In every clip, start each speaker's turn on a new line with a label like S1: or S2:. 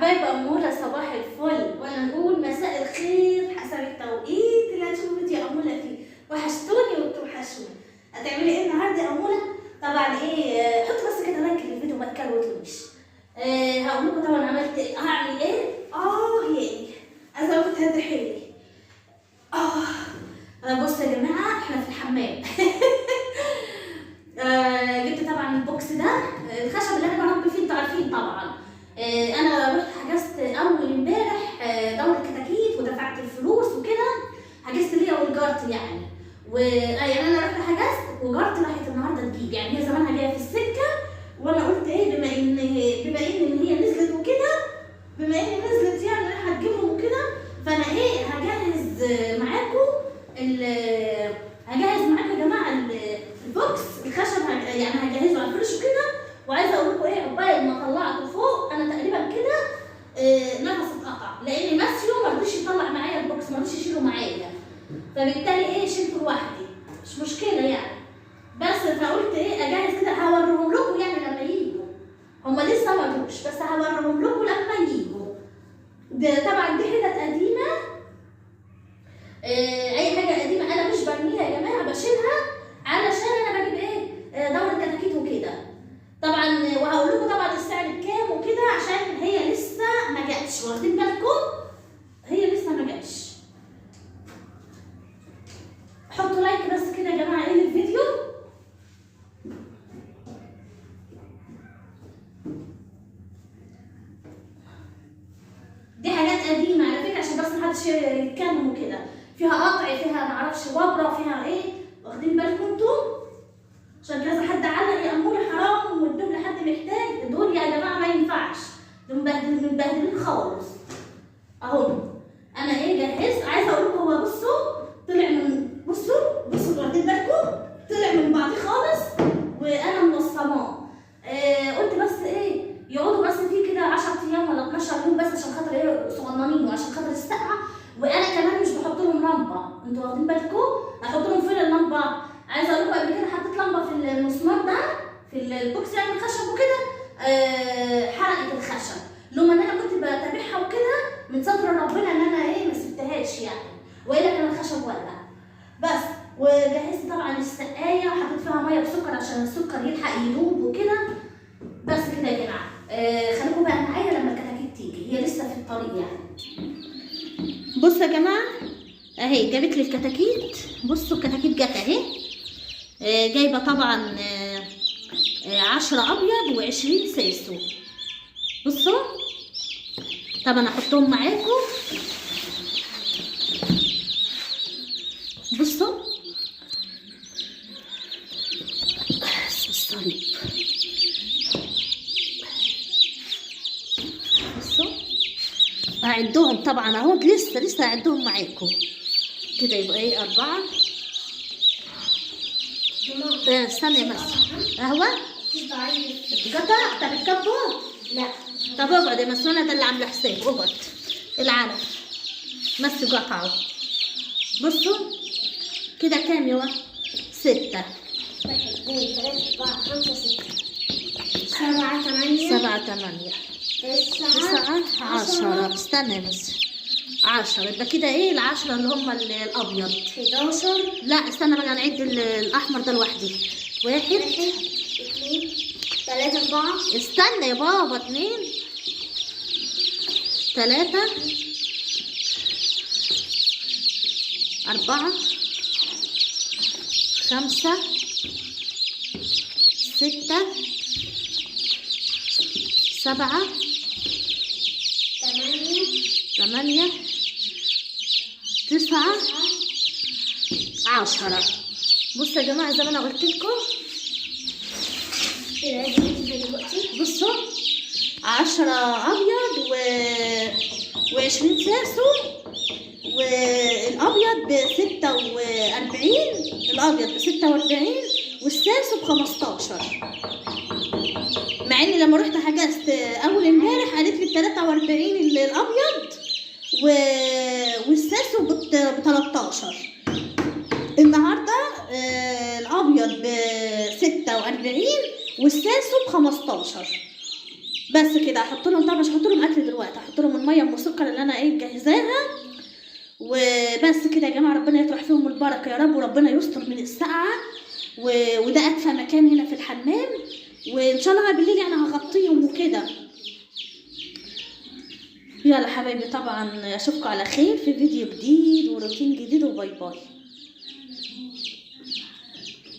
S1: حبايب أمورة، صباح الفل، ولا نقول مساء الخير حسب التوقيت اللي هتشوفوا فيديو أمورة فيه. وحشتوني وبتوحشوني. هتعملي ايه النهارده يا أمورة؟ طبعا ايه، حطوا بس كده like للفيديو ما تكروتلوش. هقول لكم طبعا عملت ايه، هعمل ايه. يعني عايزه اقول هد حيلي. بصوا يا جماعة، احنا في الحمام. جبت طبعا ال box ده، الخشب اللي انا بربي فيه، انتوا عارفين طبعا. انا رحت حجزت اول امبارح دوره كتاكيت ودفعت الفلوس وكده، حجزت ليا ولجارتي يعني. و يعني انا رحت حجزت وجارتي راحت النهارده تجيب، يعني هي زمانها جاية في السكة، وانا قلت ايه، بما ان هي نزلت وكده، بما ان نزلت يعني رايحة تجيبهم وكده، فانا ايه هجهز معاكم هجهز معاكم يا جماعة ال box الخشب، يعني هجهزه على الفرش وكده. وعايزه اقول لكم ايه، عقبال ما طلعته فوق انا تقريبا كده نفسي اتقطع، لان ماسيو ما رضيش يطلع معايا ال box، ما رضيش يشيله معايا، فبالتالي ايه شلته لوحدي، مش مشكلة يعني. بس فقلت ايه اجهز كده، هوريهم لكم يعني لما يجوا، هما لسه ما جوش بس هوريهم لكم لما يجوا. ده طبعا دي حتت قديمة، اي حاجة قديمة انا مش برميها يا جماعة، بشيلها علشان انا بجيب ايه دوره كتاكيت وكده طبعا. وهقول لكم طبعا السعر بكام وكده، عشان هي لسه ما جاتش، واخدين بالكم؟ هي لسه ما جاتش. حطوا like بس كده يا جماعة ايه للفيديو. دي حاجات قديمة على فكرة، عشان بس محدش يتكلم وكده، فيها قطع، فيها معرفش وبره، فيها ايه، واخدين بالكم انتوا؟ عشان كذا حد علق يا اموره حرام وادوهم لحد محتاج. دول يا جماعة ما ينفعش، دول متبهدلين خالص. اهو انا ايه جهزت، عايزه اقول لكم هو بصوا طلع من، بصوا واخدين بالكم؟ طلع من بعضيه خالص وانا منصماه. قلت بس ايه يقعدوا بس فيه كده 10 ايام ولا 12 يوم بس، عشان خاطر ايه صغننين، وعشان خاطر السقعه. وانا كمان مش بحط لهم لمبة، انتوا واخدين بالكم؟ احط لهم فين اللمبة؟ عايزه اقول لكم قبل كده حطيت لمبة في المسمار ده في ال box يعني الخشب وكده، حرقت الخشب. لما ان انا كنت بتابعها وكده من ستر ربنا ان انا ايه ما سبتهاش يعني، والا كان الخشب ولع. بس وجهزت طبعا السقاية وحطيت فيها مية بسكر عشان السكر يلحق يدوب وكده. بس كده يا جماعة، خليكم بقى معايا لما الكتاكيت تيجي، هي لسه في الطريق يعني. بصوا يا جماعة اهي جابت لي الكتاكيت، بصوا الكتاكيت جت اهي. جايبه طبعا 10 ابيض و20 ساسو. بصوا طبعا احطهم معاكم. بصوا الصليب، بصوا هعدهم طبعا اهو، لسه هعدهم معاكم كده. يبقى ايه 4. استني بس، اهو قطع. طب الكبوت؟
S2: لا.
S1: طب اقعد يا مسونه، ده اللي عامله حساب. اقعد العلف مسوا قطعه. بصوا كده كام يا 6
S2: 1 2 3 4 5 6 7 8
S1: 7 8
S2: 9
S1: 9 10. استنى بس، 10 يبقى كده ايه 10 اللي هم الابيض.
S2: 11.
S1: لا استنى بقى نعد الاحمر ده لوحدي. 1
S2: 2 3 4.
S1: استنى يا بابا، 2 3 4 5 6 7
S2: 8
S1: 8 9 10. بصوا يا جماعة زي ما أنا قلت لكم، بصوا 10 أبيض و20 ساسو، والأبيض ب46، الأبيض ب46 والساسو ب15. مع إني لما رحت حجزت أول امبارح قالت لي ب43 الأبيض والساسو ب13. النهارده الابيض ب46 والساسو ب15. بس كده هحط لهم، طبعا مش هحط لهم اكل دلوقتي، هحط لهم المية ام سكر اللي انا ايه مجهزاها وبس كده يا جماعة. ربنا يطرح فيهم البركة يا رب، وربنا يستر من السقعه. وده ادفى مكان هنا في الحمام، وان شاء الله بالليل يعني هغطيهم وكده. يلا حبايبي، طبعا اشوفكم على خير في فيديو جديد وروتين جديد، و bye bye.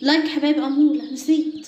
S1: like حبايب اموله، نسيت.